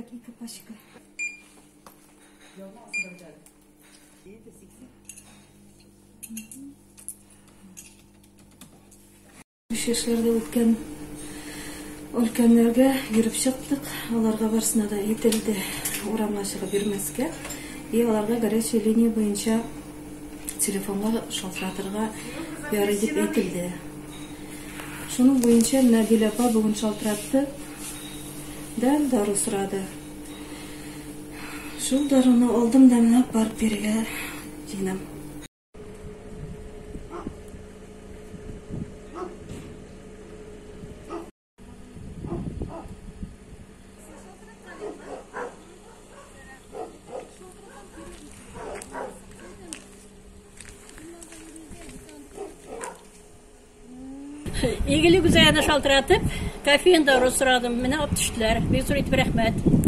кирәк ике пачка. Биш яшьләрдә үткән өлкәннәргә йөреп чыктык. Аларга барысына да әйтелде урамга чыгып йөрмәскә. И аларга горячая линия буенча телефонга шалтыратырга ярый дип әйтелде. Шуның буенча менә Дилә апа бүген шалтыратты да дару сорады. Шул даруны алдым да менә барып бирергә җыенам. Игелек үзәгенә шалтыратып, кофеин дару сорадым. Менә алып төштеләр. Бик зур итеп рәхмәт.